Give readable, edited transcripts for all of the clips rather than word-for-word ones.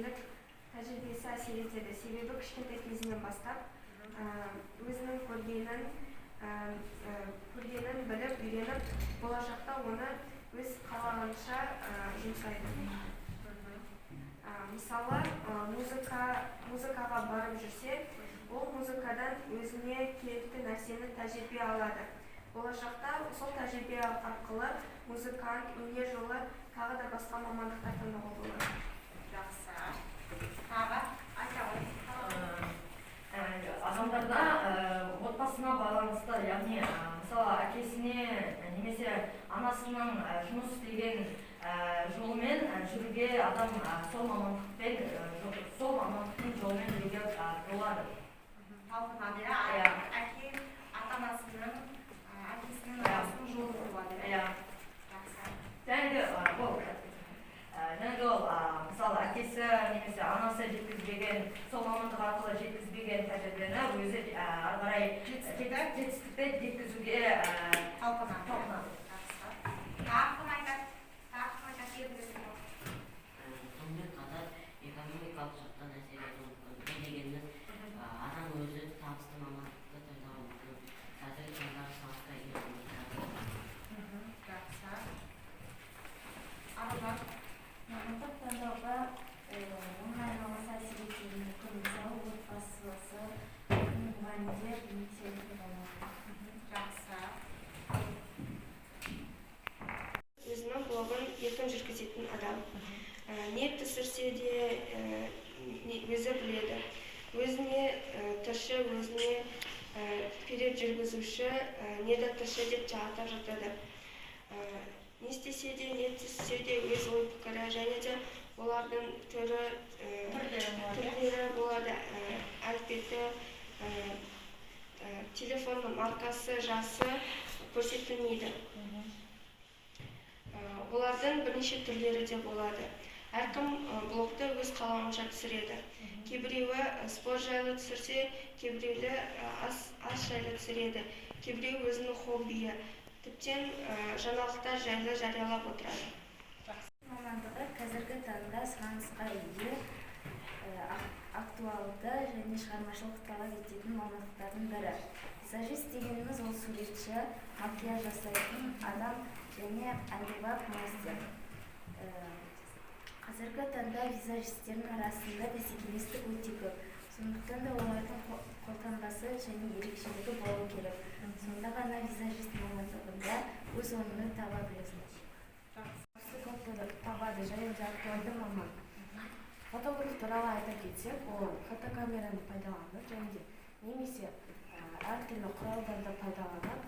Өзіндік тәжірибесі әсер етеді, себебі кішкентай кезінен бастап өзінің көргенін біліп, үйреніп, болашақта оны өз қалағанша жұмсайды. Мысалы, музыкаға барып жүрсе, ол музыкадан өзіне керекті нәрсені, тәжірибе алады. Болашақта сол тәжірибе арқылы музыкант, өнер жолы, тағы да басқа мамандықтар таңдауға болады. Жақсы, тағы айта ғой. Адамдарда отбасына байланысты, яғни мысалы, әкесіне немесе анасының жұмыс істеген жолымен жүруге адам сол мамандықпен сол мамандықтың жолымен жүруге болады. Талпынады, иә? Иә. Әке, ата анасының, әкесінің, анасының жолы болады, иә? Иә. Жақсы. Және де ол мысалы, әкесі немесе анасы жеткізбеген, сол мамандық арқылы жеткізбеген тәжірибені өзі ары қарай жетістікті жетістікті жеткізуге талпынады. Талпынады. Жақсы, тағы кім айтады? Тағы кім айтады? Ерболсын. Сонымен қатар экономикалық жақтан әсер етуі мүмкін. Бұл дегеніміз, адам өзі табысты мамандықты таңдауы мүмкін. Қазіргі таңдағы сұранысқа ие мамандықтар. Жақсы, Аружан. Мамандық таңдауға оның айналасы әсер етуі мүмкін, мысалы, отбасысы, мұғалімдер немесе үлкен балалар. Жақсы. Өзінің блогын еркін жүргізетін адам. Не түсірсе де, өзі біледі. Өзіне тілші, өзіне вперед жүргізуші, недотілші деп те атап жатады. Не істесе де, не түссе де, өз ой пікірі және де олардың түрі түрлері болады, иә? Түрлері болады, әлпеті, телефонның маркасы, жасы көрсетілмейді. Олардың бірнеше түрлері де болады. Әркім блогты өз қалауынша түсіреді. Кейбіреуі спорт жайлы түсірсе, кейбіреулі ас жайлы түсіреді, кейбіреуі өзінің хоббиі, тіптен жаңалықтар жайлы жариялап отырады. Мамандығы қазіргі таңда сұранысқа ие, актуалды және шығармашылық талап ететін мамандықтардың бірі. Визажист дегеніміз — ол суретші, макияж жасайтын адам және әмбебап мастер. Қазіргі таңда визажистердің арасында бәсекелестік өте көп, сондықтан да олардың қолтаңбасы және ерекшелігі болу керек. Сонда ғана визажист мамандығында өз орнын таба білесің. Жақсы. Көп табады және де актуалды маман. Фотограф туралы айта кетсек, ол фотокамераны пайдаланып және де немесе әртүрлі құралдарды пайдаланып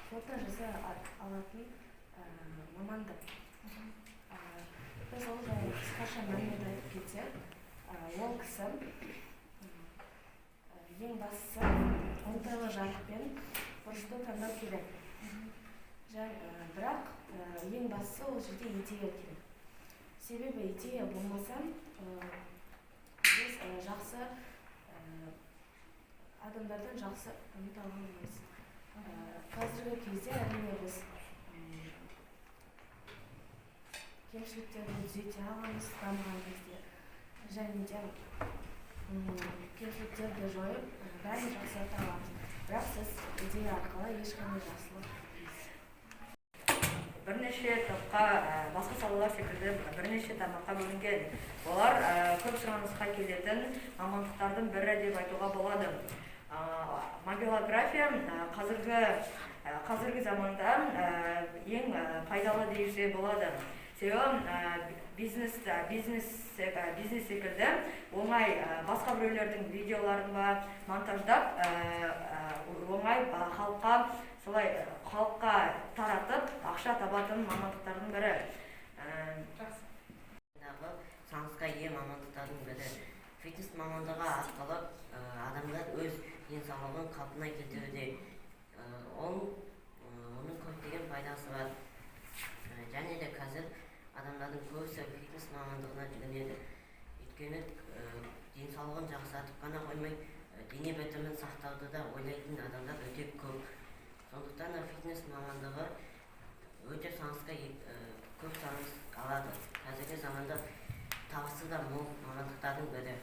фото жасай алатын мамандық. Біз ол жайлы қысқаша мәлімет айтып кетсек, ол кісі ең бастысы оңтайлы жарық пен бұрышты таңдау керек. Бірақ ең бастысы ол жерде идея керек, себебі идея болмаса, біз жақсы адамдардан жақсы үміт ала алмаймыз. Қазіргі кезде, әрине, біз кемшіліктерді түзете аламыз дамыған кезде және де кемшіліктерді жойып, бәрін жақсарта аламыз, бірақ сіз идея арқылы ешқандай жақсылық етпейсіз. Бірнеше топқа, басқа салалар секілді бірнеше тармаққа бөлінген. Олар көп сұранысқа келетін мамандықтардың бірі деп айтуға болады. Мобилография қазіргі заманда ең пайдалы деуге болады, себебі бизнес секілді оңай басқа біреулердің видеоларын ба монтаждап, оңай халыққа солай халыққа таратып, ақша табатын мамандықтардың бірі. Жақсы. Дағы сұранысқа ие мамандықтардың бірі. Фитнес мамандығы арқылы адамдар өз денсаулығын қалпына келтіруде. Оның көптеген пайдасы бар. Және де қазір адамдардың көбісі фитнес мамандығына жүгінеді, өйткені денсаулығын жақсартып қана қоймай, дене бітімін сақтауды да ойлайтын адамдар өте көп. Сондықтан да фитнес мамандығы өте сұранысқа көп сұраныс алады қазіргі. заманда табысы да мол мамандықтардың бірі.